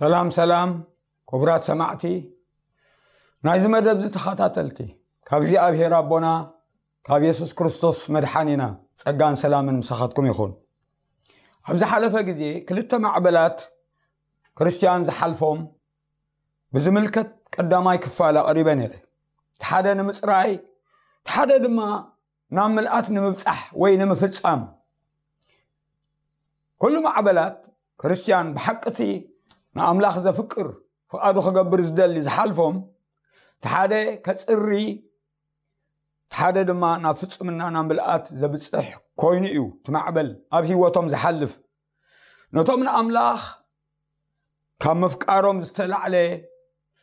ሰላም ሰላም፣ ክቡራት ሰማዕቲ ናይዚ መደብ ተኸታተልቲ፣ ካብ እግዚኣብሔር ኣቦና ካብ የሱስ ክርስቶስ መድሓኒና ጸጋን ሰላምን ምሳኻትኩም ይኹን። ኣብ ዝሓለፈ ግዜ ክልተ ማዕበላት ክርስትያን ዝሓልፎም ብዝምልከት ቀዳማይ ክፋል ኣቕሪበ ነይረ። እቲ ሓደ ንምጽራይ፣ እቲ ሓደ ድማ ናብ ምልኣት ንምብጻሕ ወይ ንምፍጻም። ኩሉ ማዕበላት ክርስትያን ብሓቅቲ ንኣምላኽ ዘፍቅር ፍቓዱ ክገብር ዝደሊ ዝሓልፎም፣ እቲ ሓደ ከጽሪ፣ እቲ ሓደ ድማ ናብ ፍጽምና ናብ ምልኣት ዘብጽሕ ኮይኑ እዩ። እቲ ማዕበል ኣብ ህይወቶም ዝሓልፍ፣ ነቶም ንኣምላኽ ካብ ምፍቃሮም ዝተላዕለ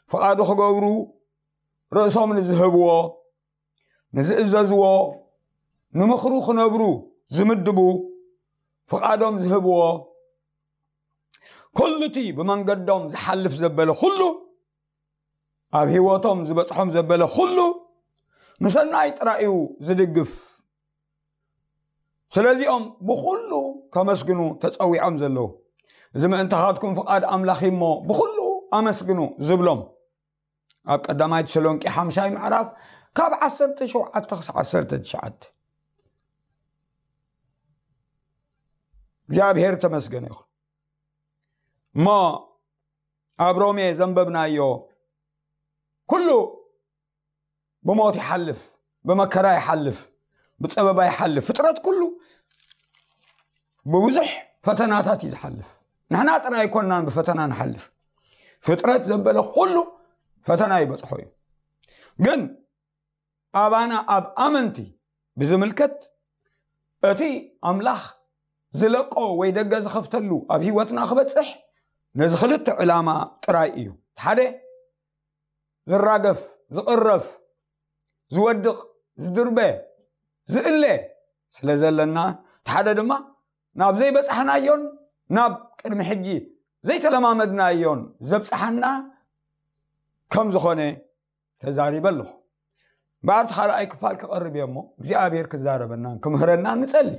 ፍቓዱ ክገብሩ ርእሶም ንዝህብዎ፣ ንዝእዘዝዎ፣ ንምኽሩ ክነብሩ ዝምድቡ፣ ፍቓዶም ዝህብዎ፣ ኩሉ እቲ ብመንገዶም ዝሓልፍ ዘበለ ኩሉ፣ ኣብ ህይወቶም ዝበጽሖም ዘበለ ኩሉ ንሰናይ ጥራይ እዩ ዝድግፍ። ስለዚኦም ብኹሉ ከመስግኑ ተጸዊዖም ዘለዉ። እዚ ምእንታኻትኩም ፍቓድ ኣምላኽ እዩ እሞ ብኹሉ ኣመስግኑ ዝብሎም። ኣብ ቀዳማይ ተሰሎንቄ ሓምሻይ ምዕራፍ ካብ ዓሰርተ ሸውዓተ ክሳብ ዓሰርተ ትሽዓተ። እግዚኣብሔር ተመስገነ ይኹን። እሞ ኣብ ሮሜ ዘንበብናዮ ኩሉ ብሞት ይሓልፍ፣ ብመከራ ይሓልፍ፣ ብጸበባ ይሓልፍ። ፍጥረት ኩሉ ብብዙሕ ፈተናታት እዩ ዝሓልፍ። ንሕና ጥራይ ኣይኮንናን ብፈተና ንሓልፍ። ፍጥረት ዘበለ ኩሉ ፈተና ይበጽሖ እዩ። ግን ኣባና ኣብ ኣመንቲ ብዝምልከት እቲ ኣምላኽ ዝለቆ ወይ ደገ ዝኸፍተሉ ኣብ ህይወትና ክበጽሕ ነዚ ክልተ ዕላማ ጥራይ እዩ። እቲ ሓደ ዝራገፍ፣ ዝቕረፍ፣ ዝወድቕ፣ ዝድርበ፣ ዝእለ ስለ ዘለና፣ እቲ ሓደ ድማ ናብ ዘይበጻሕናዮን ናብ ቅድሚ ሕጂ ዘይተለማመድናዮን ዘብጽሓና ከም ዝኾነ ተዛሪበ ኣለኹ። እምበኣር እቲ ካልኣይ ክፋል ክቐርብ እየ እሞ እግዚኣብሔር ክዛረበናን ክምህረናን ንጸሊ።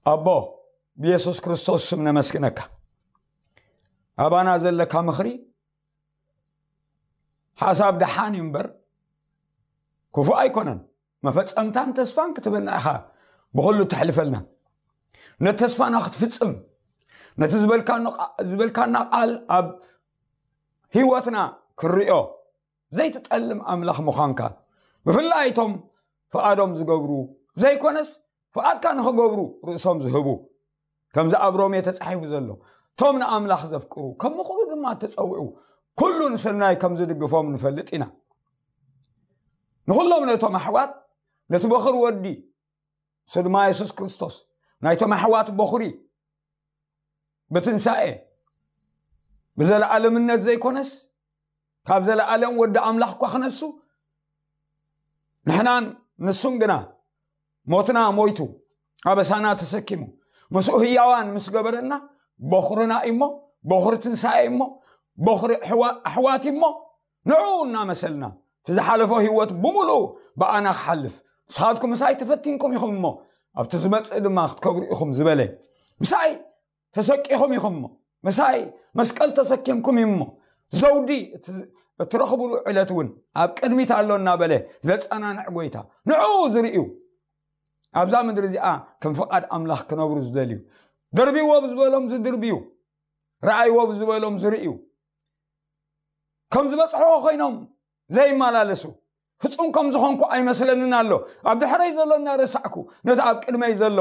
ኣቦ፣ ብየሱስ ክርስቶስ ስም ነመስግነካ። ኣባና ዘለካ ምኽሪ ሓሳብ ደሓን እዩ እምበር ክፉእ ኣይኮነን። መፈጸምታን ተስፋን ክትበና ኢኻ ብኹሉ ተሕልፈልና። ነቲ ተስፋና ክትፍጽም፣ ነቲ ዝበልካኖ ቃ-፣ ዝበልካና ቃል ኣብ ህይወትና ክርእዮ ዘይትጠልም ኣምላኽ ምዃንካ፣ ብፍላይ እቶም ፍቓዶም ዝገብሩ ዘይኮነስ ፍቓድካ ንኽገብሩ ርእሶም ዝህቡ፣ ከምዚ ኣብ ሮሜ ተጻሒፉ ዘሎ፣ እቶም ንኣምላኽ ዘፍቅሩ፣ ከም ምኽሩ ድማ እተጸውዑ፣ ኩሉ ንሰናይ ከም ዝድግፎም ንፈልጥ ኢና። ንኹሎም ነቶም ኣሕዋት፣ ነቲ በኹሪ ወዲ፣ እሱ ድማ የሱስ ክርስቶስ፣ ናይቶም ኣሕዋት በኹሪ፣ ብትንሳኤ፣ ብዘለኣለምነት ዘይኮነስ፣ ካብ ዘለኣለም ወዲ ኣምላኽ እኳ ክነሱ፣ ንሕናን ንሱን ግና ሞትና ሞይቱ፣ ኣበሳና ተሰኪሙ፣ ምስኡ ህያዋን ምስ ገበረና፣ በኹርና እሞ፣ በኹሪ ትንሳኤ እሞ፣ በኹሪ ኣሕዋ-፣ ኣሕዋት እሞ፣ ንዕኡ እናመሰልና፣ እቲ ዝሓለፎ ህይወት ብምሉኡ ብኣና ክሓልፍ፣ ንስኻትኩም ምሳይ ተፈቲንኩም ኢኹም እሞ፣ ኣብቲ ዝመጽእ ድማ ክትከብሩ ኢኹም ዝበለ፣ ምሳይ ተሰቂኹም ኢኹም እሞ፣ ምሳይ መስቀል ተሰኪምኩም እዩ እሞ፣ ዘውዲ እቲ-፣ እትረኽቡሉ ዕለት እውን ኣብ ቅድሚት ኣሎ እናበለ ዘጸናንዕ ጐይታ፣ ንዕኡ ዝርእዩ፣ ኣብዛ ምድሪ እዚኣ ከም ፍቓድ ኣምላኽ ክነብሩ ዝደልዩ፣ ደርብይዎ ብዝበሎም ዝድርብዩ፣ ረኣይዎ ብዝበሎም ዝርእዩ፣ ከም ዝበጽሕዎ ኮይኖም ዘይመላለሱ፣ ፍጹም ከም ዝኾንኩ ኣይመስለንን ኣሎ። ኣብ ድሕረይ ዘሎ እናረሳዕኩ፣ ነቲ ኣብ ቅድመይ ዘሎ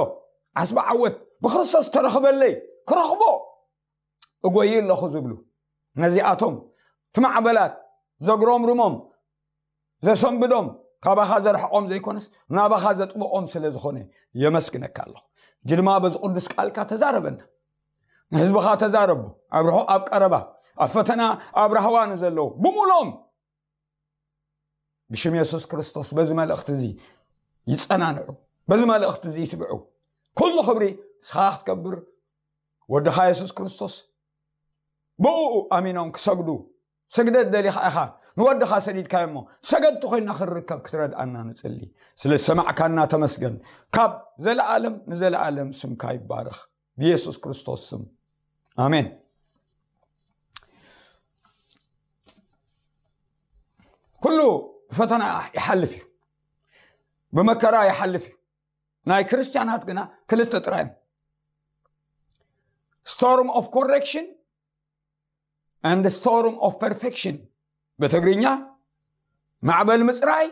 ዓስቢ ዓወት ብክርስቶስ ተረኽበለይ፣ ክረኽቦ እጎይ ኣለኹ ዝብሉ፣ ነዚኣቶም እቲ ማዕበላት ዘጉረምርሞም፣ ዘሰንብዶም፣ ካባኻ ዘርሕቖም ዘይኮነስ፣ ናባኻ ዘጥብቖም ስለ ዝኾነ የመስግነካ ኣለኹ። ሕጂ ድማ በዚ ቅዱስ ቃልካ ተዛረበና። ንህዝብኻ ተዛረቦ። ኣብ ርሑቕ ኣብ ቀረባ፣ ኣብ ፈተና ኣብ ራህዋ ንዘለዉ ብምሉኦም ብሽም የሱስ ክርስቶስ በዚ መልእኽቲ እዚ ይጸናንዑ፣ በዚ መልእኽቲ እዚ ይትብዑ። ኩሉ ክብሪ ንስኻ ክትከብር፣ ወድኻ የሱስ ክርስቶስ ብእኡ ኣሚኖም ክሰግዱ፣ ስግደት ደሊኻ ኢኻ፣ ንወድኻ ሰዲድካዮ እሞ፣ ሰገድቲ ኮይንና ክንርከብ ክትረድኣና ንጽሊ። ስለ ዝሰማዕካና ተመስገን። ካብ ዘለኣለም ንዘለኣለም ስምካ ይባረኽ። ብየሱስ ክርስቶስ ስም። ኣሜን። ኩሉ ብፈተና ይሓልፍ እዩ፣ ብመከራ ይሓልፍ እዩ። ናይ ክርስቲያናት ግና ክልተ ጥራይ እዮም። Storm of correction and storm of perfection። ብትግርኛ ማዕበል ምፅራይ፣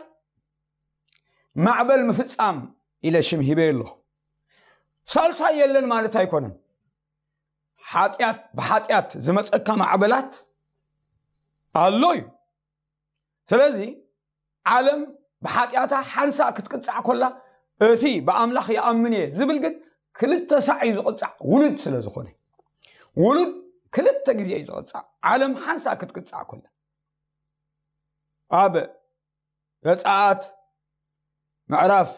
ማዕበል ምፍፃም ኢለ ሽም ሂበ ኣለኹ። ሳልሳይ የለን ማለት ኣይኮነን። ሓጢኣት ብሓጢኣት ዝመፀካ ማዕበላት ኣሎ እዩ። ስለዚ ዓለም ብሓጢኣታ ሓንሳእ ክትቅጻዕ ኮላ፣ እቲ ብኣምላኽ ይኣምን እየ ዝብል ግን ክልተ ሳዕ እዩ ዝቕጻዕ፣ ውሉድ ስለ ዝኾነ። ውሉድ ክልተ ግዜ እዩ ዝቕጻዕ፣ ዓለም ሓንሳእ ክትቅጻዕ ኮላ። ኣብ ዘጸኣት ምዕራፍ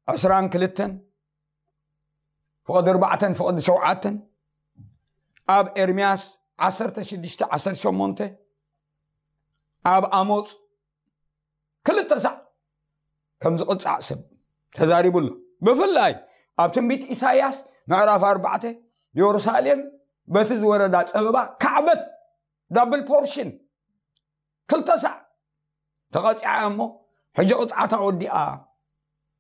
ዕስራን ክልተን ፍቕዲ ኣርባዕተን ፍቕዲ ሸውዓተን፣ ኣብ ኤርምያስ ዓሰርተ ሽዱሽተ ዓሰርተ ሸሞንተ፣ ኣብ ኣሞጽ ክልተ ሳዕ ከም ዝቕጻዕ ሰብ ተዛሪቡ ኣሎ። ብፍላይ ኣብ ትንቢት ኢሳይያስ ምዕራፍ ኣርባዕተ፣ የሩሳሌም በቲ ዝወረዳ ጸበባ ካዕበት፣ ዳብል ፖርሽን፣ ክልተ ሳዕ ተቐጺዓ እሞ ሕጂ ቅጽዓታ ወዲኣ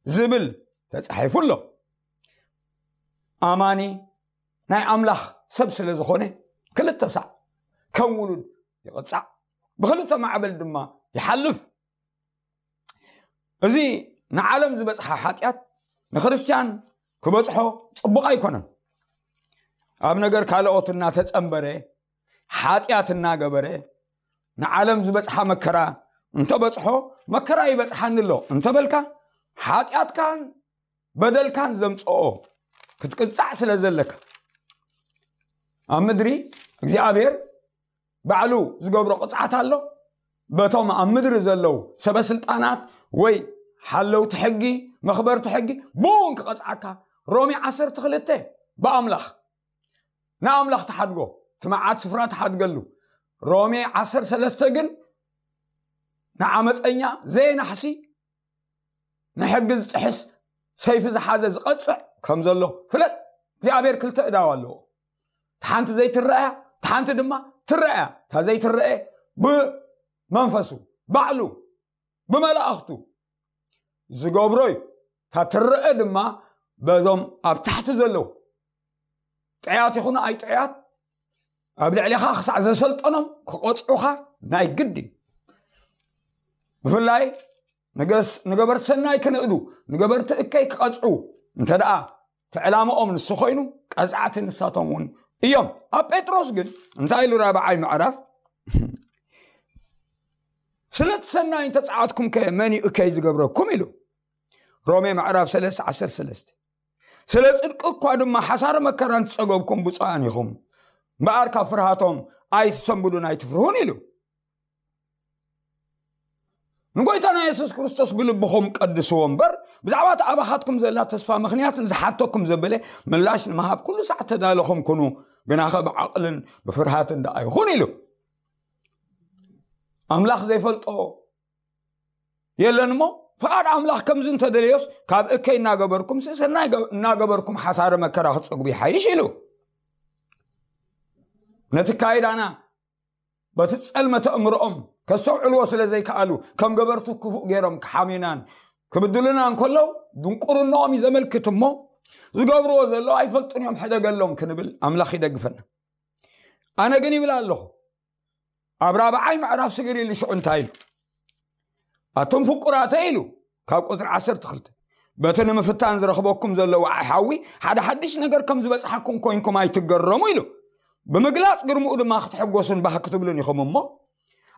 ዝብል ተጻሒፉ ኣሎ። ኣማኒ ናይ ኣምላኽ ሰብ ስለ ዝኾነ ክልተ ሳዕ ከም ውሉድ ይቕጻዕ፣ ብኽልተ ማዕበል ድማ ይሓልፍ። እዚ ንዓለም ዝበጽሓ ሓጢኣት ንክርስትያን ክበጽሖ ጽቡቕ ኣይኮነን። ኣብ ነገር ካልኦት እናተጸንበረ፣ ሓጢኣት እናገበረ፣ ንዓለም ዝበጽሓ መከራ እንተበጽሖ፣ መከራ ይበጽሓኒ ኣሎ እንተበልካ፣ ሓጢኣትካን በደልካን ዘምጽኦ ክትቅጻዕ ስለ ዘለካ፣ ኣብ ምድሪ እግዚኣብሔር ባዕሉ ዝገብሮ ቅጽዓት ኣሎ። በቶም ኣብ ምድሪ ዘለዉ ሰበ ስልጣናት ወይ ሓለውቲ ሕጊ፣ መኽበርቲ ሕጊ፣ ብኡ እውን ክቐጽዓካ። ሮሜ ዓሰርተ ክልተ ብኣምላኽ፣ ንኣምላኽ ትሓድጎ፣ እቲ መዓት ስፍራ ትሓድገሉ። ሮሜ ዓሰርተ ሰለስተ ግን ንዓመፀኛ ዘየናሕሲ፣ ንሕጊ ዝጥሕስ፣ ሰይፊ ዝሓዘ ዝቐጽዕ ከም ዘሎ ፍለጥ። እግዚኣብሔር ክልተ እዳው ኣለዎ። እቲ ሓንቲ ዘይትረኣያ፣ እቲ ሓንቲ ድማ ትረኣያ። እታ ዘይትረአ ብመንፈሱ ባዕሉ ብመላእኽቱ ዝገብሮ እዩ። እታ ትረአ ድማ በዞም ኣብ ታሕቲ ዘለዉ ጥዕያት ይኹኑ ኣይጥዕያት፣ ኣብ ልዕሌኻ ክሳዕ ዘሰልጠኖም ክቐጽዑኻ ናይ ግዲ እዩ። ብፍላይ ንገስ-፣ ንገበር ሰናይ ክንእዱ፣ ንገበርቲ እከይ ክቐጽዑ እንተ ደኣ እቲ ዕላምኦም ንሱ ኮይኑ፣ ቀጻዕቲ ንሳቶም እውን እዮም። ኣብ ጴጥሮስ ግን እንታይ ኢሉ? ራብዓይ ምዕራፍ፣ ስለቲ ሰናይ እንተጸዓትኩም ከ መን እዩ እከይ ዝገብረኩም? ኢሉ። ሮሜ ምዕራፍ ሰለስተ ዓሰርተ ሰለስተ፣ ስለ ጽድቂ እኳ ድማ ሓሳረ መከራ እንትጸገብኩም ብፁዓን ኢኹም፣ እምበኣር ካብ ፍርሃቶም ኣይትሰንብዱን ኣይትፍርሁን ኢሉ። ንጎይታና የሱስ ክርስቶስ ብልብኹም ቀድስዎ እምበር፣ ብዛዕባ እቲ ኣባኻትኩም ዘላ ተስፋ ምኽንያት ንዝሓተኩም ዘበለ ምላሽ ንምሃብ ኩሉ ሳዕ ተዳለኹም ኩኑ፣ ግናኸ ብዓቕልን ብፍርሃትን ደኣ ይኹን ኢሉ። ኣምላኽ ዘይፈልጦ የለን እሞ፣ ፍቓድ ኣምላኽ ከምዚ እንተደለዮስ፣ ካብ እከይ እናገበርኩም፣ ሰናይ ገ-፣ እናገበርኩም ሓሳረ መከራ ክትጸግቡ ይሓይሽ ኢሉ። ነቲ ካይዳና በቲ ጸልመተ እምርኦም ከስተውዕልዎ ስለ ዘይከኣሉ፣ ከም ገበርቲ ክፉእ ገይሮም ክሓምዩናን ክብድሉና እንከለዉ፣ ድንቁርናኦም እዩ ዘመልክት እሞ፣ ዝገብርዎ ዘለዉ ኣይፈልጡን እዮም፣ ሕደገሎም ክንብል ኣምላኽ ይደግፈና። ኣነ ግን ይብል ኣለኹ፣ ኣብ ራብዓይ ምዕራፍ ስግር ኢሉ ሽዑ እንታይ ኢሉ? ኣቱም ፍቁራተይ ኢሉ፣ ካብ ቁጽሪ ዓሰርተ ክልተ፣ በቲ ንምፍታን ዝረኽበኩም ዘሎ ወዓይ ሓዊ ሓደ ሓድሽ ነገር ከም ዝበጽሓኩም ኮይንኩም ኣይትገረሙ ኢሉ። ብምግላጽ ግርምኡ ድማ ክትሕጎሱን ባህ ክትብሉን ኢኹም እሞ፣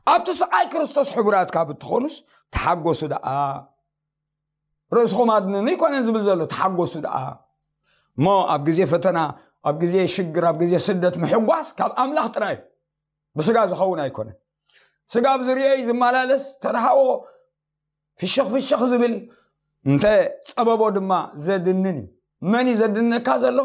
ኣብቲ ስቓይ ክርስቶስ ሕቡራት ካብ እትኾኑስ ተሓጎሱ ደኣ። ርእስኹም ኣድንኑ ይኮነን ዝብል ዘሎ፣ ተሓጎሱ ደኣ። እሞ ኣብ ግዜ ፈተና፣ ኣብ ግዜ ሽግር፣ ኣብ ግዜ ስደት ምሕጓስ ካብ ኣምላኽ ጥራይ እዩ። ብስጋ ዝኸውን ኣይኮነን። ስጋ ኣብ ዝርእዮ እዩ ዝመላለስ፣ ተረሃዎ ፍሽኽ ፍሽኽ ዝብል፣ እንተ ጸበቦ ድማ ዘድንን እዩ። መን እዩ ዘድነካ ዘሎ?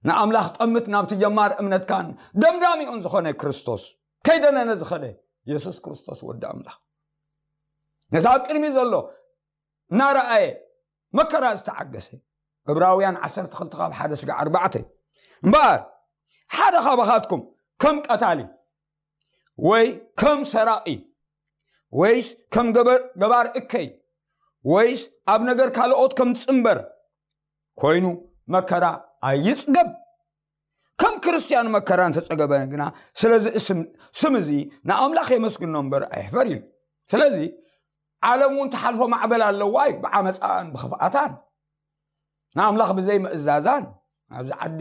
ንኣምላኽ ጠምት፣ ናብቲ ጀማር እምነትካን ደምዳሚኡን ዝኾነ ክርስቶስ፣ ከይደነነ ዝኸደ የሱስ ክርስቶስ ወዲ ኣምላኽ። ነቲ ኣብ ቅድሚ ዘሎ እናረኣየ መከራ ዝተዓገሰ፣ ዕብራውያን ዓሰርተ ክልተ ካብ ሓደ ስጋዕ ኣርባዕተ። እምበኣር ሓደ ካባኻትኩም ከም ቀታሊ ወይ ከም ሰራቒ ወይስ ከም ገበር ገባር እከይ ወይስ ኣብ ነገር ካልኦት ከም ትጽንበር ኮይኑ መከራ ኣይጽገብ። ከም ክርስትያን መከራ እንተጸገበ ግና ስለዚ እስም ስም እዚ ንኣምላኽ የመስግኖ እምበር ኣይሕፈር ኢሉ። ስለዚ ዓለም እውን ትሓልፎ ማዕበል ኣለዋ እዩ፣ ብዓመፃን ብኽፍኣታን ንኣምላኽ ብዘይ ምእዛዛን ኣብዚ ዓዲ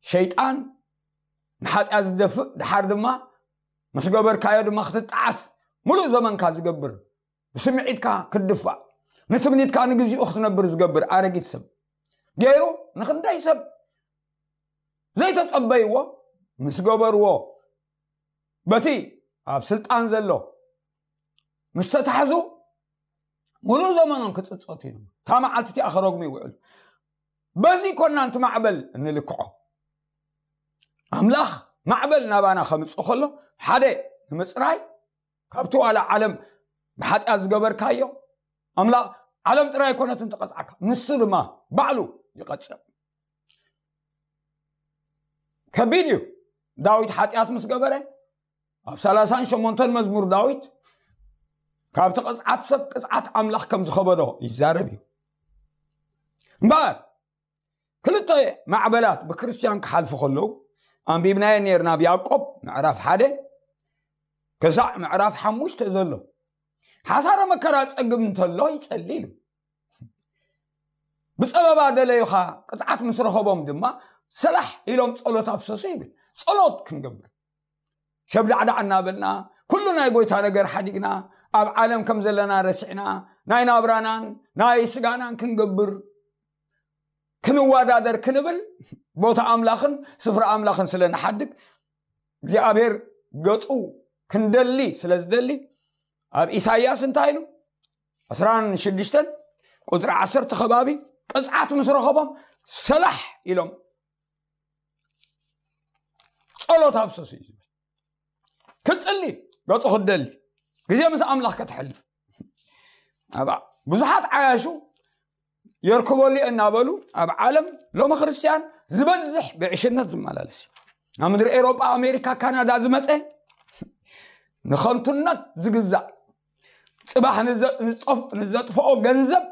ሸይጣን ንሓጢኣት ዝደፍእ ድሓር ድማ ምስ ገበርካዮ ድማ ክትጠዓስ ሙሉእ ዘመንካ ዝገብር ብስምዒትካ ክትድፋእ ንትምኒትካ ንግዚኡ ክትነብር ዝገብር ኣረጊት ሰብ ገይሩ ንክንደይ ሰብ ዘይተጸበይዎ ምስ ገበርዎ በቲ ኣብ ስልጣን ዘሎ ምስ ተታሕዙ ሙሉእ ዘመኖም ክጽጸቱ እዩ። እታ መዓልቲ እቲኣ ክረግሙ ይውዕሉ። በዚ ኮና ንቲ ማዕበል እንልክዖ ኣምላኽ ማዕበል ናባና ከምጽእ ከሎ ሓደ ንምጽራይ ካብቲ ዋላ ዓለም ብሓጢኣት ዝገበርካዮ ኣምላኽ ዓለም ጥራይ ኣይኮነትን ትቐጽዓካ፣ ንሱ ድማ ባዕሉ ይቐጽዕ። ከቢድ እዩ። ዳዊት ሓጢኣት ምስ ገበረ ኣብ ሰላሳን ሸሞንተን መዝሙር ዳዊት ካብቲ ቅጽዓት ሰብ ቅጽዓት ኣምላኽ ከም ዝኸበዶ ይዛረብ እዩ። እምበኣር ክልተ ማዕበላት ብክርስትያን ክሓልፉ ከለዉ ኣንቢብናዮ ነርና ኣብ ያዕቆብ ምዕራፍ ሓደ ክሳዕ ምዕራፍ ሓሙሽተ ዘሎ ሓሳረ መከራ ጸግብ እንተሎ ይጸሊ ኢሉ። ብጸበባ ደለዩኻ ቅጽዓት ምስ ረኸቦም ድማ ሰላሕ ኢሎም ጸሎት ኣፍሰሱ ይብል። ጸሎት ክንገብር ሸብዳዕዳዕ እናበልና ኩሉ ናይ ጎይታ ነገር ሓዲግና ኣብ ዓለም ከም ዘለና ረሲዕና ናይ ናብራናን ናይ ስጋናን ክንገብር ክንዋዳደር ክንብል ቦታ ኣምላኽን ስፍራ ኣምላኽን ስለ ንሓድግ እግዚኣብሔር ገጹ ክንደሊ ስለ ዝደሊ ኣብ ኢሳያስ እንታይ ኢሉ ዕስራን ሽዱሽተን ቁፅሪ ዓሰርተ ከባቢ ቅፅዓት ምስ ረኸቦም ሰላሕ ኢሎም ጸሎት ኣብሰሱ እዩ ዝብል። ክጽሊ ገጹ ክደሊ ግዜ ምስ ኣምላኽ ከተሕልፍ ኣብ ብዙሓት ዓያሹ የርክበሉ እናበሉ ኣብ ዓለም ሎሚ ክርስትያን ዝበዝሕ ብዕሽነት ዝመላለስ እዩ። ኣብ ምድሪ ኤሮጳ ኣሜሪካ ካናዳ ዝመፀ ንኸንቱነት ዝግዛእ ጽባሕ ንዘጥፍኦ ገንዘብ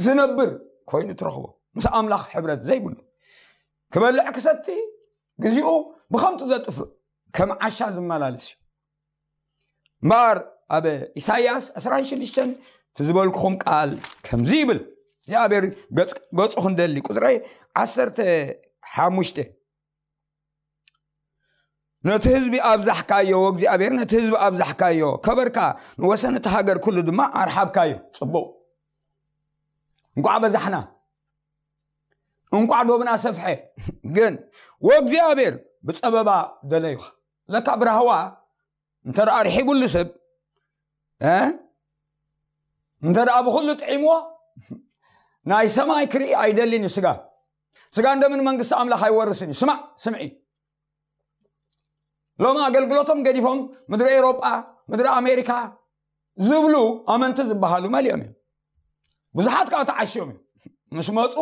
ዝነብር ኮይኑ ትረኽቦ ምስ ኣምላኽ ሕብረት ዘይብሉ ክበልዕ ክሰቲ ግዜኡ ብኸንቱ ዘጥፍእ ከም ዓሻ ዝመላለስ እዩ። እምበኣር ኣብ ኢሳይያስ ዕስራን ሽዱሽተን እቲ ዝበልኩኹም ቃል ከምዚ ይብል እግዚኣብሔር ገጹ ክንደሊ ቁፅሪ ዓሰርተ ሓሙሽተ ነቲ ህዝቢ ኣብዛሕካዮ እግዚኣብሔር ነቲ ህዝቢ ኣብዛሕካዮ ከበርካ ንወሰን እቲ ሃገር ኩሉ ድማ ኣርሓብካዮ። ፅቡቅ እንቋዕ በዛሕና እንቋዕ ዶብና ሰፍሐ። ግን ወእግዚኣብሔር ብፀበባ ደለዩኻ ለካ ብራህዋ እንተ ደኣ ርሒቡሉ ሰብ እንተ ደኣ ብኩሉ ጥዒምዎ ናይ ሰማይ ክርኢ ኣይደልን እዩ ስጋ ስጋ እንደምን መንግስቲ ኣምላኽ ኣይወርስን እዩ። ስማዕ ስምዒ ሎሚ ኣገልግሎቶም ገዲፎም ምድሪ ኤሮጳ ምድሪ ኣሜሪካ ዝብሉ ኣመንቲ ዝበሃሉ መሊኦም እዮም። ብዙሓት ከዓ ተዓሽዮም እዮም። ምስ መፁ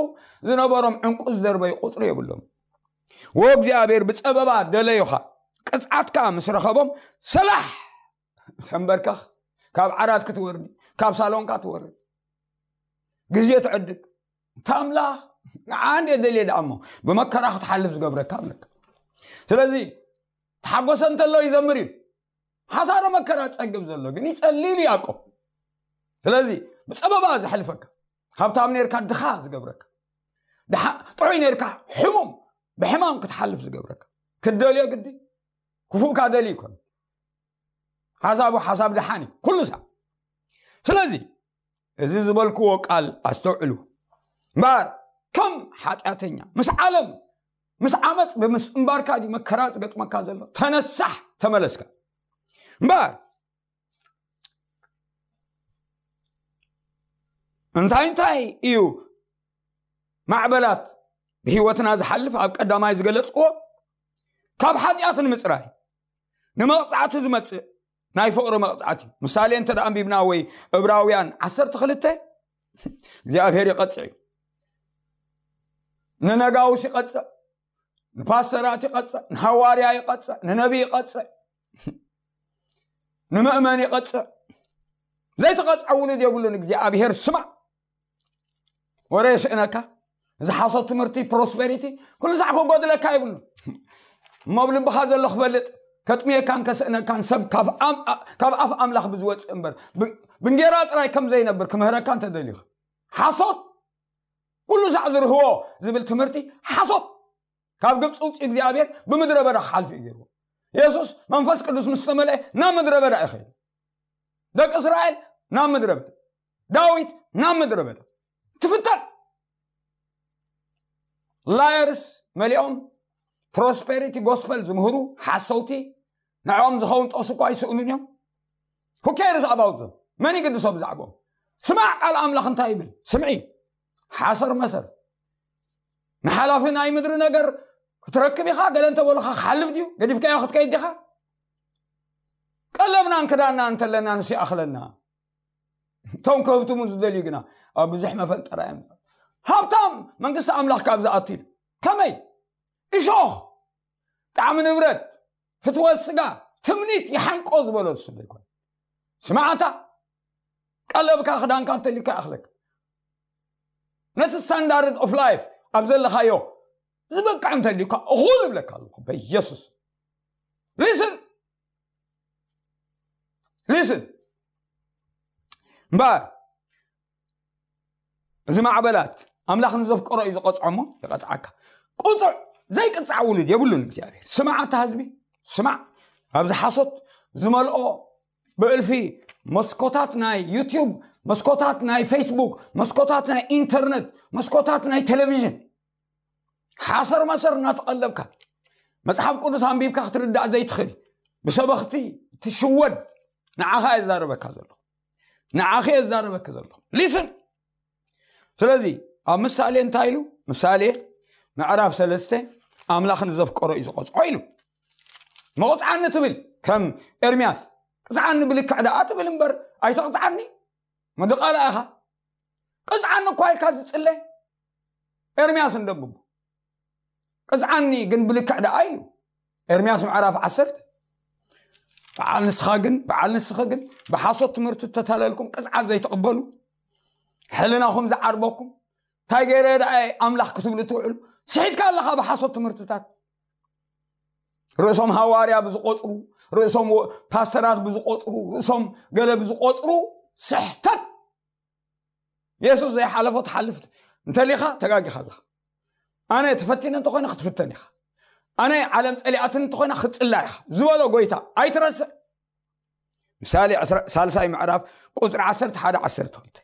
ዝነበሮም ዕንቁ ዝደርበዩ ቁፅሪ የብሎም። ወእግዚኣብሔር ብፀበባ ደለዮኻ ቅፅዓትካ ምስ ረኸቦም ሰላሕ ተንበርከኽ ካብ ዓራት ክትወርድ ካብ ሳሎንካ ትወርድ ግዜ ትዕድግ እታ ኣምላኽ ንዓ እንደ ደልየ ደኣ እሞ ብመከራ ክትሓልፍ ዝገብረካ ኣለካ። ስለዚ ተሓጎሰ እንተሎ ይዘምር እዩ። ሓሳረ መከራ ጸግብ ዘሎ ግን ይጸሊ ኢሉ ያዕቆብ። ስለዚ ብጸበባ ዘሕልፈካ ሃብታም ነርካ ድኻ ዝገብረካ ጥዑይ ነርካ ሕሙም ብሕማም ክትሓልፍ ዝገብረካ ክትደልዮ ግዲ ክፉእካ ደሊ ይኮን ሓሳቡ ሓሳብ ድሓን እዩ ኩሉ ሳዕ። ስለዚ እዚ ዝበልክዎ ቃል ኣስተውዕሉ እምበኣር ከም ሓጢኣተኛ ምስ ዓለም ምስ ዓመፅ ብምስእምባርካ ድዩ መከራ ዝገጥመካ ዘሎ? ተነሳሕ ተመለስካ እምበኣር እንታይ እንታይ እዩ ማዕበላት ብህይወትና ዝሓልፍ ኣብ ቀዳማይ ዝገለፅዎ ካብ ሓጢኣት ንምፅራይ ንመቕፃዕቲ ዝመፅእ ናይ ፍቕሪ መቕፃዕቲ ምሳሌ እንተ ደኣ ኣንቢብና ወይ እብራውያን ዓሰርተ ክልተ እግዚኣብሔር ይቐፅዕ እዩ። ንነጋውስ ይቐፅዕ ንፓስተራት ይቐፅዕ ንሃዋርያ ይቐፅዕ ንነቢ ይቐፅዕ ንምእመን ይቐጽዕ። ዘይተቐጽዐ ውሉድ የብሉን። እግዚኣብሔር ስማዕ፣ ወረ የስእነካ። እዚ ሓሶት ትምህርቲ ፕሮስፐሪቲ ኩሉ ሳዕ ክጎድለካ የብሉን። እሞ ኣብ ልብኻ ዘሎ ክፈልጥ፣ ከጥምየካን ከስእነካን ሰብ ካብ ኣም- ካብ ኣፍ ኣምላኽ ብዝወፅእ እምበር፣ ብ- ብእንጌራ ጥራይ ከም ዘይነብር ክምህረካ እንተደልዩ፣ ሓሶት ኩሉ ሳዕ ዝርህዎ ዝብል ትምህርቲ ሓሶት። ካብ ግብፂ ውፅእ እግዚኣብሔር ብምድረ በዳ ክሓልፍ እዩ ገይርዎ። የሱስ መንፈስ ቅዱስ ምስ ተመልአ ናብ ምድረ በዳ እዩ ኸይዱ። ደቂ እስራኤል ናብ ምድረ በዳ፣ ዳዊት ናብ ምድረ በዳ። ትፍተን። ላየርስ መሊኦም፣ ፕሮስፐሪቲ ጎስፐል ዝምህሩ ሓሰውቲ፣ ንዕኦም ዝኸውን ጥቕሲ እኳ ኣይስእኑን እዮም። Who cares about them? መን ይግድሶ ብዛዕባኦም? ስማዕ ቃል ኣምላኽ እንታይ ይብል፣ ስምዒ። ሓሰር መሰር። ንሓላፊ ናይ ምድሪ ነገር ክትረክብ ኢኻ፣ ገለ እንተበሉኻ ክሓልፍ ድዩ? ገዲፍካዮ ክትከይድ ዲኻ? ቀለብናን ክዳንናን እንተለና ንሱ ይኣኽለና። እቶም ክህብትሙ ዝደልዩ ግና ኣብ ብዙሕ መፈንጠራ እዮም። ሃብታም መንግስቲ ኣምላኽ ካብ ዝኣቱ ኢሉ። ከመይ? እሾኽ፣ ጣዕሚ ንብረት፣ ፍትወት ስጋ፣ ትምኒት ይሓንቆ ዝበሎ እሱ ዶ ይኮን? ስማዕታ፣ ቀለብካ ክዳንካ እንተልዩካ ይኣኽለካ። ነቲ ስታንዳርድ ኦፍ ላይፍ ኣብ ዘለኻዮ ዝበቅዕ እንተልዩካ እኹል እብለካ ኣለኹ በኢየሱስ። ሊስን፣ ሊስን እምበኣር፣ እዚ ማዕበላት ኣምላኽ ንዘፍቀሮ እዩ ዝቐጽዖ እሞ ይቐጽዓካ። ቁጹዕ፣ ዘይቅጻዕ ውሉድ የብሉን እግዚኣብሔር። ስማዕ ኣታ ህዝቢ፣ ስማዕ። ኣብዚ ሓሶት ዝመልኦ ብእልፊ መስኮታት ናይ ዩቲዩብ፣ መስኮታት ናይ ፌስቡክ፣ መስኮታት ናይ ኢንተርነት፣ መስኮታት ናይ ቴሌቪዥን፣ ሓሰር መሰር እናተቐለብካ፣ መጽሓፍ ቅዱስ ኣንቢብካ ክትርዳእ ዘይትኽእል፣ ብሰበኽቲ ትሽወድ፣ ንዓኻ እየ ዝዛረበካ ዘለኹ። ንዓኺ እየ ዝዛረበኪ ዘለኹ። ሊስን። ስለዚ ኣብ ምሳሌ እንታይ ኢሉ? ምሳሌ ምዕራፍ ሰለስተ፣ ኣምላኽ ንዘፍቀሮ እዩ ዝቐጽዖ ኢሉ። መቕጽዓኒ ትብል ከም ኤርምያስ፣ ቅጽዓኒ ብልክዕ ደኣ ትብል እምበር ኣይተቕጽዓኒ። መድቓላ ኢኻ። ቅጽዓኒ እኳ ኢልካ ዝጽለ ኤርምያስ እንደብቡ። ቅጽዓኒ ግን ብልክዕ ደኣ ኢሉ። ኤርምያስ ምዕራፍ ዓሰርተ። በዓል ንስኻ ግን፣ በዓል ንስኺ ግን ብሓሶት ትምህርቲ እተታለልኩም ቅጽዓት ዘይትቕበሉ፣ ሕልናኹም ዝዓርበኩም፣ እንታይ ገይረ ደኣ ኣምላኽ ክትብሉ ትውዕሉ፣ ስሒትካ ኣለኻ ብሓሶት ትምህርትታት። ርእሶም ሃዋርያ ብዝቆጽሩ፣ ርእሶም ወ- ፓስተራት ብዝቆጽሩ፣ ርእሶም ገለ ብዝቆጽሩ ስሕተት። የሱስ ዘይሓለፎ ትሓልፍ እንተሊኻ ተጋጊኻ ኣለኻ። ኣነ ተፈቲነ እንተኾይነ ክትፍተን ኢኻ። ኣነ ዓለም ጸሊኣትን እንተኾይና ክትጽላ ኢኻ ዝበሎ ጎይታ ኣይትረስዕ። ምሳሌ ዕስራ- ሳልሳይ ምዕራፍ ቁጽሪ ዓሰርተ ሓደ ዓሰርተ ክልተ።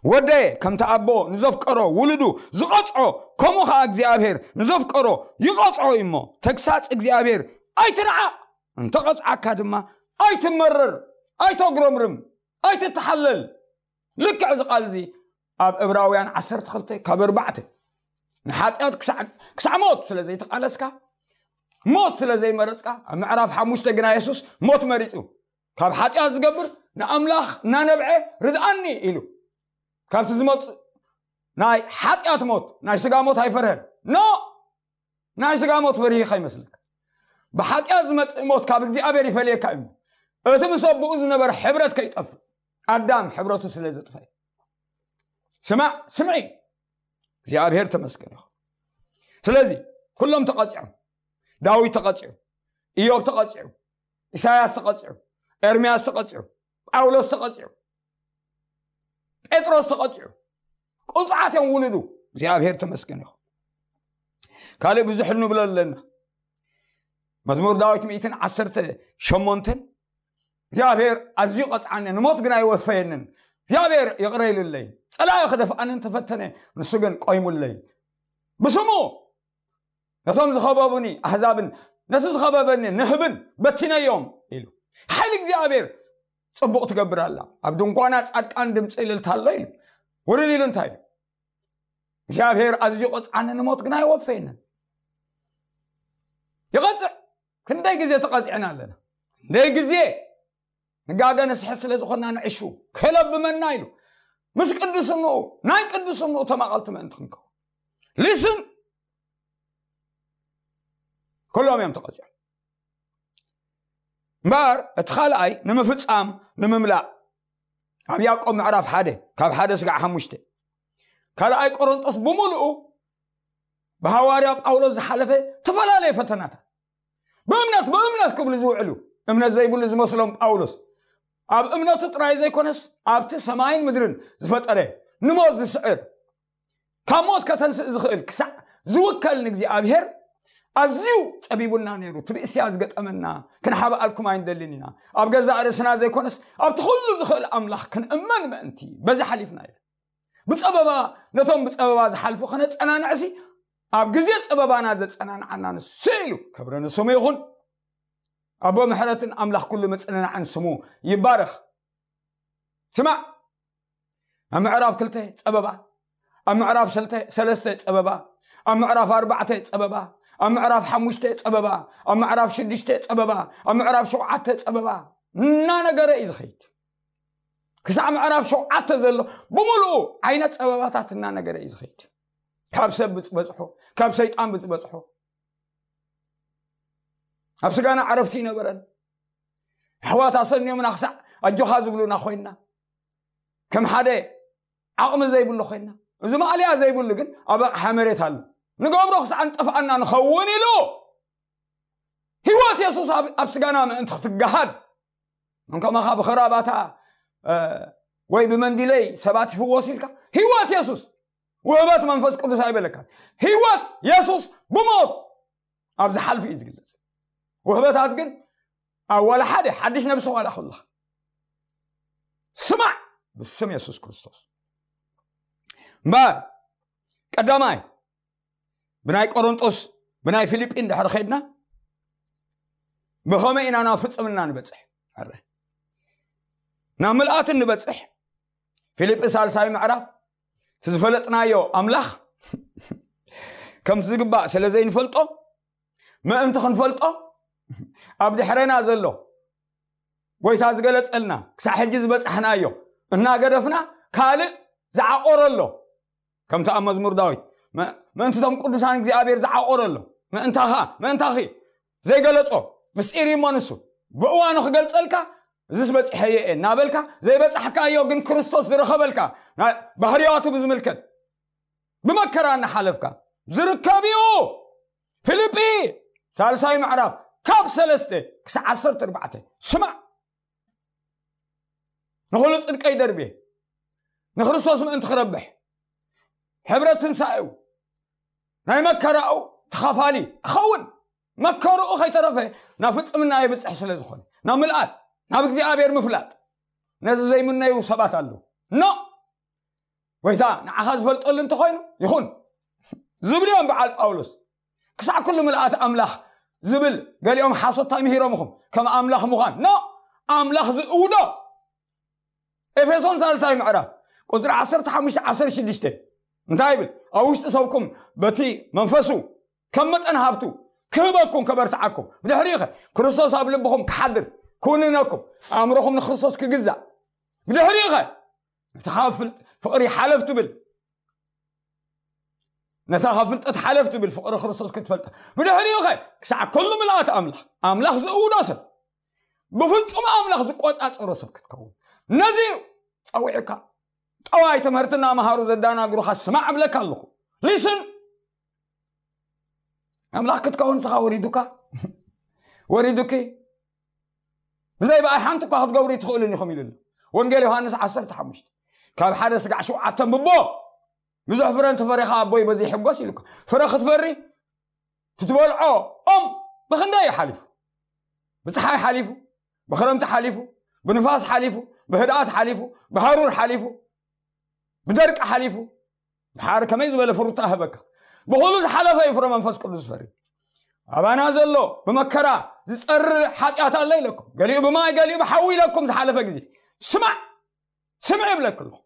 ወደየ ከምቲ ኣቦ ንዘፍቀሮ ውሉዱ ዝቐጽዖ፣ ከምኡ ኸዓ እግዚኣብሔር ንዘፍቀሮ ይቐጽዖ እዩ እሞ፣ ተግሳጽ እግዚኣብሔር ኣይትንዓቕ፣ እንተቐጽዓካ ድማ ኣይትመረር፣ ኣይተጉረምርም፣ ኣይትተሓለል። ልክዕ እዚ ቃል እዚ ኣብ ዕብራውያን ዓሰርተ ክልተ ካብ ኣርባዕተ፣ ንሓጢኣት ክሳዕ ክሳዕ ሞት ስለ ዘይተቓለስካ፣ ሞት ስለ ዘይመረጽካ፣ ኣብ ምዕራፍ ሓሙሽተ ግና የሱስ ሞት መሪጹ። ካብ ሓጢኣት ዝገብር ንኣምላኽ እናነብዐ ርድኣኒ ኢሉ። ካብቲ ዝመጽእ ናይ ሓጢኣት ሞት፣ ናይ ስጋ ሞት ኣይፈርሀን። ኖ፣ ናይ ስጋ ሞት ፈሪሂ ከይመስለካ። ብሓጢኣት ዝመጽእ ሞት ካብ እግዚኣብሔር ይፈልየካ እዩ። እቲ ምስ ኣቦኡ ዝነበረ ሕብረት ከይጠፍእ፣ ኣዳም ሕብረቱ ስለ ዘጥፈ። ስማዕ፣ ስምዒ። እግዚኣብሔር ተመስገን ይኹን። ስለዚ ኩሎም ተቐጺዖም። ዳዊት ተቐጺዑ፣ ኢዮብ ተቐጺዑ፣ ኢሳያስ ተቐጺዑ፣ ኤርምያስ ተቐጺዑ፣ ጳውሎስ ተቐጺዑ፣ ጴጥሮስ ተቐጺዑ። ቁጹዓት እዮም ውሉዱ። እግዚኣብሔር ተመስገን ይኹን። ካልእ ብዙሕ ንብሎ ኣለና። መዝሙር ዳዊት ሚእትን ዓሰርተ ሸሞንተን፣ እግዚኣብሔር ኣዝዩ ቀጽዓኒ፣ ንሞት ግን ኣይወፈየንን። እግዚኣብሔር ይቕረ ኢሉለይ። ጸላኢ ክደፍኣኒ እንተፈተነ፣ ንሱ ግን ቆይሙለይ። ብስሙ ነቶም ዝኸበቡኒ ኣህዛብን ነቲ ዝኸበበኒ ንህብን በቲነዮም ኢሉ። ሓይሊ እግዚኣብሔር ጽቡቕ ትገብር ኣላ። ኣብ ድንኳና ጻድቃን ድምፂ እልልታ ኣሎ ኢሉ። ውርድ ኢሉ እንታይ ኢሉ? እግዚኣብሔር ኣዝዩ ቀጽዓኒ፣ ንሞት ግን ኣይወፈየንን። ይቐጽዕ። ክንደይ ግዜ ተቐጺዕና ኣለና። ክንደይ ግዜ ንጋገ ንስሕት ስለ ዝኾንና ንዕሹ፣ ከለብመና ኢሉ። ምስ ቅዱስንኡ፣ ናይ ቅዱስንኡ ተማቐልቲ ምእንቲ ክንከውን። ሊስን። ኩሎም እዮም ተቐጺዖም። እምበኣር እቲ ካልኣይ ንምፍጻም፣ ንምምላእ፣ ኣብ ያዕቆብ ምዕራፍ ሓደ ካብ ሓደ ስጋዕ ሓሙሽተ፣ ካልኣይ ቆሮንጦስ ብምሉኡ ብሃዋርያ ጳውሎስ ዝሓለፈ ተፈላለየ ፈተናታት፣ ብእምነት ብእምነት ክብሉ ዝውዕሉ፣ እምነት ዘይብሉ ዝመስሎም ጳውሎስ፣ ኣብ እምነቱ ጥራይ ዘይኮነስ ኣብቲ ሰማይን ምድርን ዝፈጠረ፣ ንሞት ዝስዕር፣ ካብ ሞት ከተንስእ ዝኽእል ክሳዕ ዝውከል ንእግዚኣብሔር ኣዝዩ ጸቢቡና ነይሩ። ትብእስያ ዝገጠመና ክንሓብኣልኩም ኣይንደልን ኢና። ኣብ ገዛእ ርእስና ዘይኮነስ ኣብቲ ኩሉ ዝኽእል ኣምላኽ ክንእመን ምእንቲ በዚ ሓሊፍና ኢሉ። ብጸበባ፣ ነቶም ብጸበባ ዝሓልፉ ከነጸናንዕሲ፣ ኣብ ግዜ ጸበባና ዘጸናንዓና ንሱ ኢሉ። ክብሪ ንስሙ ይኹን። ኣቦ ምሕረትን ኣምላኽ ኩሉ ምጽንናዕን ስሙ ይባረኽ። ስማዕ፣ ኣብ ምዕራፍ ክልተ ጸበባ፣ ኣብ ምዕራፍ ሰልተ-፣ ሰለስተ ጸበባ፣ ኣብ ምዕራፍ ኣርባዕተ ጸበባ፣ ኣብ ምዕራፍ ሓሙሽተ ጸበባ፣ ኣብ ምዕራፍ ሽዱሽተ ጸበባ፣ ኣብ ምዕራፍ ሸውዓተ ጸበባ እናነገረ እዩ ዝኸይድ። ክሳዕ ምዕራፍ ሸውዓተ ዘሎ ብምሉኡ ዓይነት ጸበባታት እናነገረ እዩ ዝኸይድ። ካብ ሰብ ዝበጽሖ፣ ካብ ሰይጣን ብዝበጽሖ። ኣብ ስጋና ዕረፍቲ ይነበረን። ኣሕዋት ኣሰንዮምና ክሳዕ ኣጆኻ ዝብሉና ኮይና፣ ከም ሓደ ዓቕሚ ዘይብሉ ኮይና፣ እዚ ማእለያ ዘይብሉ ግን ኣብ ኣቕሓ መሬት ኣሎ። ንገብሮ ክሳዕ እንጠፍኣና ንኸውን ኢሉ ህይወት የሱስ ኣብ፣ ኣብ ስጋና ምእንቲ ክትገሃድ፣ እንከማኻ ብኸራባታ፣ እ፣ ወይ ብመንዲለይ ሰባት ይፍወስ ኢልካ፣ ህይወት የሱስ፣ ውህበት መንፈስ ቅዱስ ኣይበለካን። ህይወት የሱስ ብሞት ኣብ ዝሓልፍ እዩ ዝግለጽ። ውህበታት ግን ኣብ ዋላ ሓደ ሓድሽ ነብሲ ዋላ ኩልኻ ስማዕ፣ ብስም የሱስ ክርስቶስ። እምበኣር ቀዳማይ ብናይ ቆሮንጦስ፣ ብናይ ፊልጲ እንድሕር ኸድና፣ ብኸመይ ኢና ናብ ፍጽምና ንበጽሕ? ሕረ ናብ ምልኣት እንበጽሕ፣ ፊልጲ ሳልሳይ ምዕራፍ፣ እቲ ዝፈለጥናዮ ኣምላኽ ከም ዝግባእ ስለ ዘይንፈልጦ፣ ምእንቲ ክንፈልጦ፣ ኣብ ድሕረና ዘሎ ጎይታ ዝገለጸልና፣ ክሳዕ ሕጂ ዝበጻሕናዮ እናገደፍና፣ ካልእ ዝዓቆረ ኣሎ። ከምቲ ኣብ መዝሙር ዳዊት፣ "መ-፣ ምእንቲ እቶም ቅዱሳን እግዚኣብሔር ዝዓቆረ ኣሎ፣ ምእንታኻ፣ ምእንታኺ ዘይገለጾ ምስጢር እዩ እሞ ንሱ፣ ብእዋኑ ክገልጸልካ፣ እዝስ በጺሐዮ እየ" እናበልካ፣ ዘይበጻሕካዮ ግን ክርስቶስ ዝረኸበልካ፣ ና-፣ ባህርያቱ ብዝምልከት ብመከራ እናሓለፍካ ዝርከብ እዩ። ፊልጲ ሳልሳይ ምዕራፍ ካብ ሰለስተ ክሳዕ ዓሰርተ ኣርባዕተ ስማዕ። ንኹሉ ጽድቀይ ደርብየ፣ ንክርስቶስ ምእንቲ ክረብሕ፣ ሕብረት ትንሳኤኡ፣ ናይ መከራኡ ተኻፋሊ ክኸውን፣ መከርኡ ከይተረፈ ናብ ፍጽምና የብጽሕ ስለ ዝኾነ፣ ናብ ምልኣት፣ ናብ እግዚኣብሔር ምፍላጥ። ነዚ ዘይምነዩ ሰባት ኣለዉ። ኖ! ጎይታ ንዓኻ ዝፈልጠሉ እንተኾይኑ ይኹን ዝብሉ እዮም በዓል ጳውሎስ። ክሳዕ ኩሉ ምልኣት ኣምላኽ ዝብል፣ ገሊኦም ሓሶት እንታይ ምሂሮምኹም? ከም ኣምላኽ ምዃን። ኖ! ኣምላኽ ዝእውዶ። ኤፌሶን ሳልሳይ ምዕራፍ ቁጽሪ ዓሰርተ ሓሙሽተ ዓሰርተ ሽዱሽተ እንታይ ይብል? ኣብ ውሽጢ ሰብኩም በቲ መንፈሱ ከም መጠን ሃብቱ ክህበኩም፣ ከበርትዓኩም። ብድሕሪኡ ኸ ክርስቶስ ኣብ ልብኹም ክሓድር፣ ክውንነኩም፣ ኣእምሮኹም ንክርስቶስ ክግዛእ። ብድሕሪኡ ኸ ነታ ካብ ፍል-፣ ፍቕሪ ሓለፍ ትብል፣ ነታ ካብ ፍልጠት ሓለፍ ትብል ፍቕሪ ክርስቶስ ክትፈልጣ። ብድሕሪኡ ኸ ክሳዕ ኩሉ ምልኣት ኣምላኽ፣ ኣምላኽ ዝእውዶ ሰብ፣ ብፍጹም ኣምላኽ ዝቆጻጸሮ ሰብ ክትከውን። ነዚ እዩ ጸዊዕካ። ጠዋይ ትምህርትና መሃሩ ዘዳናግሩኻ ስማዕ እብለካ ኣለኹ። ሊስን። ኣምላኽ ክትከውን ንስኻ ወሪዱካ፣ ወሪዱኪ። ብዘይ ብኣይ ሓንቲ እኳ ክትገብሩ ኣይትኽእሉን ኢኹም ኢሉ ኣሎ። ወንጌል ዮሃንስ ዓሰርተ ሓሙሽተ ካብ ሓደ ስጋዕ ሸውዓተ ኣንብቦ። ብዙሕ ፍረ እንተፈሪኻ ኣቦይ በዚ ይሕጎስ ኢሉካ። ፍረ ክትፈሪ ትትበልዖ ኦም ብኽንደይ እዩ ሓሊፉ? ብፀሓይ ሓሊፉ፣ ብኽረምቲ ሓሊፉ፣ ብንፋስ ሓሊፉ፣ ብህድኣት ሓሊፉ፣ ብሃሩር ሓሊፉ፣ ብደርቂ ሓሊፉ። ድሓር ከመይ ዝበለ ፍሩታ ኣህበካ? ብኹሉ ዝሓለፈ እዩ ፍረ መንፈስ ቅዱስ ዝፈሪ። ኣባና ዘሎ ብመከራ ዝጸርር ሓጢኣት ኣሎ ኢለኩም፣ ገሊኡ ብማይ ገሊኡ ብሓዊ ኢለኩም ዝሓለፈ ግዜ። ስማዕ፣ ስምዕ ይብለክ ኣለኹ።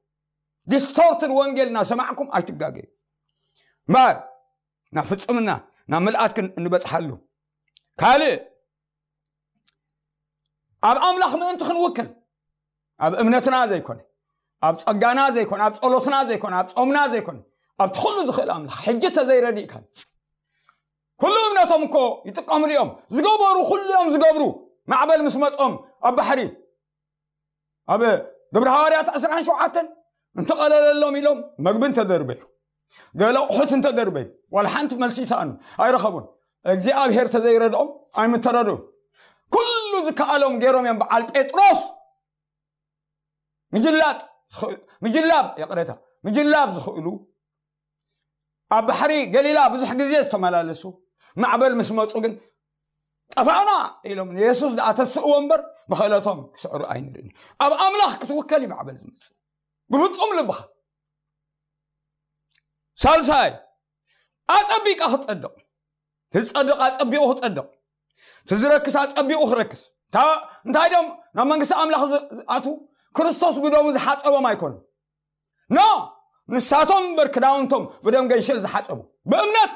ዲስቶርትድ ወንጌል እናሰማዕኩም ኣይትጋገዩ። እምበኣር ናብ ፍጽምና፣ ናብ ምልኣት ክን-፣ እንበጽሓሉ። ካልእ ኣብ ኣምላኽ ምእንቲ ክንውክል፣ ኣብ እምነትና ዘይኮነ፣ ኣብ ጸጋና ዘይኮነ፣ ኣብ ጸሎትና ዘይኮነ፣ ኣብ ጾምና ዘይኮነ፣ ኣብቲ ኩሉ ዝኽእል ኣምላኽ ሕጂ ተዘይረዲእካ፣ ኩሉ እምነቶም እኮ ይጥቀምሉ እዮም፣ ዝገበሩ ኩሉ እዮም ዝገብሩ። ማዕበል ምስ መጾም ኣብ ባሕሪ ኣብ ግብሪ ሃዋርያት ዕስራን ሸውዓተን እንተቐለለሎም ኢሎም መግቢ እንተደርበዩ፣ ገለ ኣቑሑት እንተደርበዩ፣ ዋላ ሓንቲ መልሲ ይሰኣኑ ኣይረኸቡን። እግዚኣብሔር ተዘይረድኦም ኣይምተረድኡን። ኩሉ ዝከኣሎም ገይሮም እዮም። በዓል ጴጥሮስ ምጅላጥ ዝኽእ- ምጅላብ፣ ይቕሬታ፣ ምጅላብ ዝኽእሉ፣ ኣብ ባሕሪ ገሊላ ብዙሕ ግዜ ዝተመላለሱ፣ ማዕበል ምስ መጹ ግን ጠፋእና ኢሎም ንየሱስ ደኣ ተስእዎ እምበር ብኽእለቶም ክስዕሩ ኣይንርእን። ኣብ ኣምላኽ ክትውከል እዩ ማዕበል ዝመጽእ፣ ብፍጹም ልብኻ። ሳልሳይ፣ ኣጸቢቃ ክጸድቕ። ትጸድቕ ኣጸቢቑ ክጸድቕ፣ ትዝረክስ ኣጸቢቑ ክረክስ። እንታይ ዶም ናብ መንግስቲ ኣምላኽ ዝኣቱ? ክርስቶስ ብደሙ ዝሓጸቦም ኣይኮኑን። ኖ፣ ንሳቶም እምበር ክዳውንቶም ብደም ገንሸል ዝሓጸቡ፣ ብእምነት።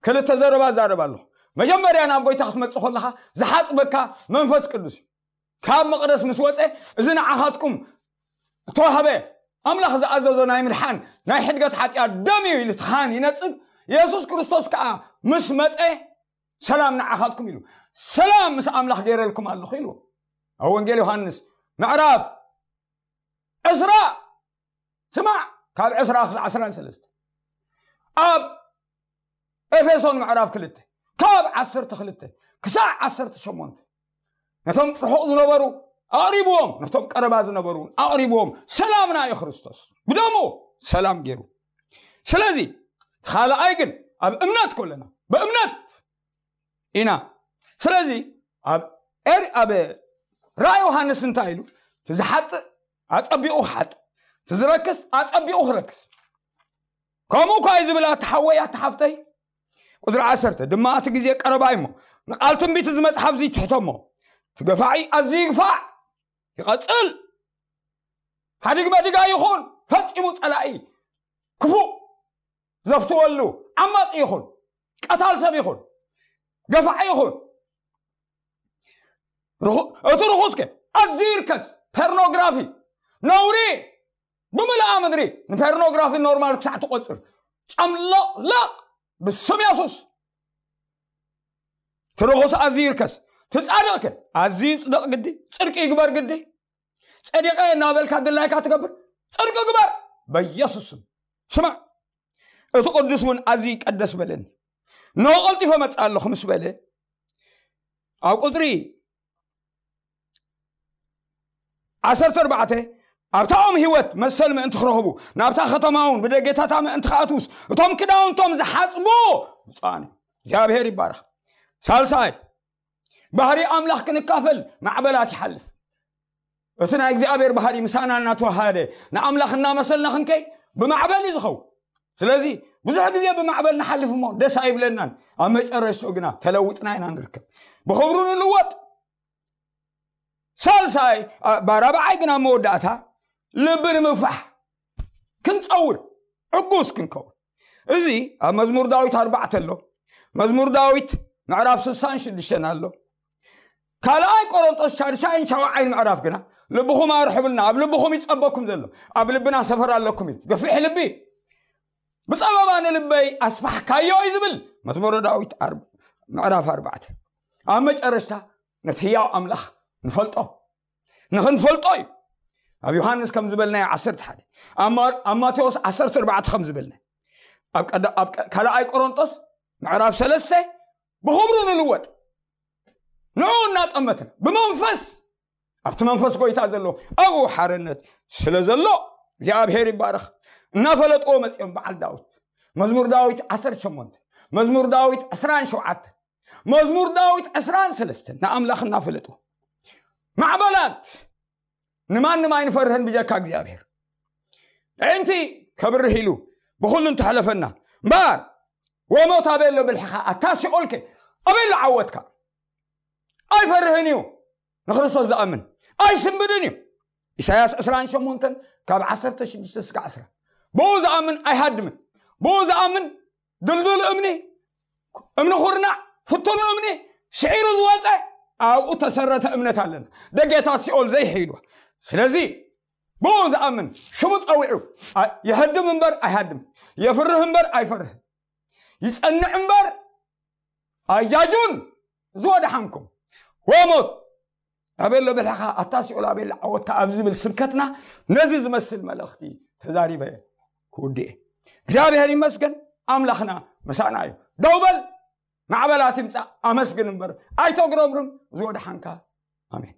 ክልተ ዘረባ ዛረብ ኣለኹ። መጀመርያ ናብ ጎይታ ክትመጽእ ከለኻ ዝሓጽበካ መንፈስ ቅዱስ እዩ። ካብ መቕደስ ምስ ወጸ፣ እዚ ንዓኻትኩም እተዋህበ፣ ኣምላኽ ዝኣዘዞ ናይ ምድሓን ናይ ሕድገት ሓጢኣት ደም እዩ ኢሉ እቲ ካህን ይነጽግ። የሱስ ክርስቶስ ከኣ ምስ መጸ፣ ሰላም ንዓኻትኩም ኢሉ፣ ሰላም ምስ ኣምላኽ ገይረልኩም ኣለኹ ኢሉ። ኣብ ወንጌል ዮሃንስ ምዕራፍ ዕስራ፣ ስማዕ፣ ካብ ዕስራ ክሳዕ ዕስራን ሰለስተ፣ ኣብ ኤፌሶን ምዕራፍ ክልተ፣ ካብ ዓሰርተ ክልተ ክሳዕ ዓሰርተ ሸሞንተ፣ ነቶም ርሑቕ ዝነበሩ ኣቕሪብዎም፣ ነቶም ቀረባ ዝነበሩ ኣቕሪብዎም። ሰላምና እዩ ክርስቶስ ብደሙ ሰላም ገይሩ። ስለዚ እቲ ካልኣይ ግን ኣብ እምነት ኮለና፣ ብእምነት ኢና። ስለዚ ኣብ ኤር- ኣብ ራእይ ዮሃንስ እንታይ ኢሉ? ትዝሓጥእ ኣጸቢቑ ክሓጥ፣ ትዝረክስ ኣጸቢቑ ክረክስ። ከምኡ እኳ እዩ ዝብል፣ ኣቲ ሓወይ፣ ኣቲ ሓፍተይ። ቁጽሪ ዓሰርተ ድማ፣ እቲ ግዜ ቀረባ እዩ እሞ፣ ንቓል ትንቢት እዚ መጽሓፍ እዚ ትሕቶ እሞ፣ እቲ ገፋዒ ኣዝዩ ይግፋዕ፣ ይቐጽል። ሓዲግ መዲጋ ይኹን፣ ፈጺሙ ጸላኢ ክፉእ ዘፍትወሉ፣ ዓማጺ ይኹን፣ ቀታል ሰብ ይኹን፣ ገፋዒ ይኹን፣ ርኹ- እቲ ርኹስከ ኣዝዩ ይርከስ። ፐርኖግራፊ፣ ነውሪ ብምልኣ ምድሪ፣ ንፐርኖግራፊ ኖርማል ክሳዕ ትቆጽር፣ ጨምለቕለቕ ብስም የሱስ። እቲ ርኹስ ኣዝዩ ይርከስ። እቲ ጻድቕከ ኣዝዩ ይጽደቕ ግዲ፣ ጽድቂ ይግበር ግዲ። ጸዲቐ እናበልካ ድላይካ ትገብር፣ ጽድቂ ግበር በኢየሱስ ስም። ስማዕ፣ እቲ ቅዱስ እውን ኣዝዩ ይቀደስ በለኒ። እነሆ ቀልጢፈ እመጽእ ኣለኹ ምስ በለ፣ ኣብ ቁጽሪ ዓሰርተ ኣርባዕተ፣ ኣብታ ኦም ህይወት መሰል ምእንቲ ክረኽቡ፣ ናብታ ከተማ እውን ብደጌታታ ምእንቲ ክኣትዉስ፣ እቶም ክዳውንቶም ዝሓጽቡ ብፁዓን እዮም። እግዚኣብሔር ይባረኽ። ሳልሳይ፣ ባህሪ ኣምላኽ ክንካፈል ማዕበላት ይሓልፍ። እቲ ናይ እግዚኣብሔር ባህሪ ምሳና እናተዋሃደ ንኣምላኽ እናመሰልና ክንከይድ ብማዕበል እዩ ዝኸውን። ስለዚ ብዙሕ ግዜ ብማዕበል ንሓልፍ እሞ ደስ ኣይብለናን። ኣብ መጨረሽትኡ ግና ተለውጥና ኢና ንርከብ። ብኽብሩ ንልወጥ። ሳልሳይ፣ ኣ፣ ባራብዓይ ግና መወዳእታ ልቢ ንምግፋሕ ክንጸውር፣ ዕጉስ ክንከውን። እዚ ኣብ መዝሙር ዳዊት ኣርባዕተ ኣሎ። መዝሙር ዳዊት ምዕራፍ ስሳን ሽዱሽተን ኣሎ። ካልኣይ ቆሮንጦስ ሻድሻይን ሻውዓይን ምዕራፍ ግና፣ ልብኹም ኣርሕቡልና፣ ኣብ ልብኹም ይጸበኩም ዘሎ፣ ኣብ ልብና ሰፈር ኣለኩም ኢሉ። ገፊሕ ልቢ፣ ብጸበባ ንልበይ ኣስፋሕካዮ እዩ ዝብል መዝሙረ ዳዊት ኣር-፣ ምዕራፍ ኣርባዕተ። ኣብ መጨረሽታ ነቲ ህያው ኣምላኽ ንፈልጦ፣ ንኽንፈልጦ እዩ። ኣብ ዮሃንስ ከም ዝበልናዮ ዓሰርተ ሓደ፣ ኣብ ማር-፣ ኣብ ማቴዎስ ዓሰርተ ኣርባዕተ ከም ዝበልናዮ፣ ኣብ ቀዳ-፣ ኣብ ቀ-፣ ካልኣይ ቆሮንጦስ ምዕራፍ ሰለስተ ብኽብሩ ንልወጥ፣ ንዕኡ እናጠመትና ብመንፈስ፣ ኣብቲ መንፈስ ጎይታ ዘሎ ኣብኡ ሓርነት ስለ ዘሎ እግዚኣብሔር ይባረኽ። እናፈለጥዎ መጺኦም በዓል ዳዊት። መዝሙር ዳዊት ዓሰርተ ሸሞንተ፣ መዝሙር ዳዊት ዕስራን ሸውዓተ፣ መዝሙር ዳዊት ዕስራን ሰለስተን ንኣምላኽ እናፈለጥዎ። ማዕበላት ንማንም ኣይንፈርህን ብጀካ እግዚኣብሔር። ኣዒንቲ ከብርህ ኢሉ ብኹሉ እንተሕለፈና እምበኣር፣ ወሞት ኣበይ ኣሎ ብልሕኻ? ኣታ ሲኦልከ ኣበይ ኣሎ ዓወትካ? ኣይፈርህን እዩ ንክርስቶስ ዝኣምን፣ ኣይስንብድን እዩ። ኢሳያስ ዕስራን ሸሞንተን ካብ ዓሰርተ ሽዱሽተ እስካብ ዕስራ። ብኡ ዝኣምን ኣይሃድምን፣ ብኡ ዝኣምን ድልዱል እምኒ፣ እምኒ ኩርናዕ፣ ፍቱን እምኒ ስዒሩ ዝወፀ፣ ኣብኡ ተሰረተ እምነት ኣለና። ደጌታት ሲኦል ዘይሕይልዋ። ስለዚ ብኡ ዝኣምን ሽሙ ፀዊዑ፣ ኣ-፣ ይህድም እምበር ኣይሃድምን፣ የፍርህ እምበር ኣይፈርህን፣ ይፀንዕ እምበር ኣይጃጁን፣ ዝወድሓንኩም። ወሞት ኣበሎ ብልሕኻ ኣታ ሲኦል ኣበሎ ዓወታ ኣብ ዝብል ስብከትና ነዚ ዝመስል መልእኽቲ ተዛሪበ ክውድእ። እግዚኣብሔር ይመስገን፣ ኣምላኽና ምሳና እዩ። ደው በል፣ ማዕበላት ይምጻእ፣ ኣመስግን እምበር ኣይተጉረምርም። ዝወድሓንካ። ኣሜን።